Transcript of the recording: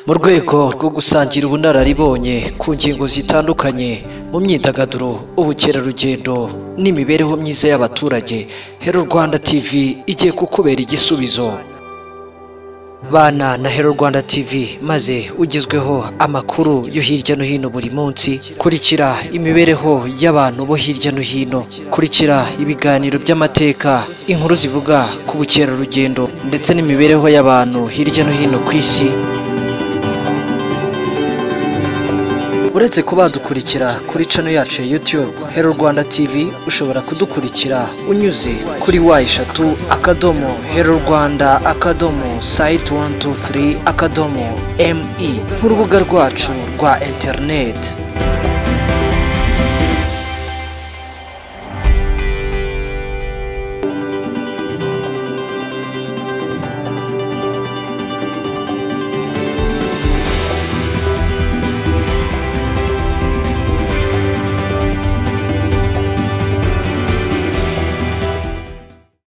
Mu rwego rwo gusangira ubunararibonye ku ngingo zitandukanye mu myidagaduro, ubukerarugendo n'imibereho myiza y'abaturage, Hello Rwanda TV igiye kukubera igisubizo. Bana na Hello Rwanda TV maze ugezweho amakuru yo hirya no hino buri munsi. Kurikira imibereho y'abantu bo hirya no hino, kurikira ibiganiro by'amateka, inkuru zivuga ku bukerarugendo ndetse n'imibereho y'abantu hirya no hino ku isi. Uretse kuba dukurikira kuri channel yacu ya YouTube Hello Rwanda TV, ushobora kudukurikira unyuze kuri w.hellorwanda.site123.me nk'urubuga rwacu rwa internet.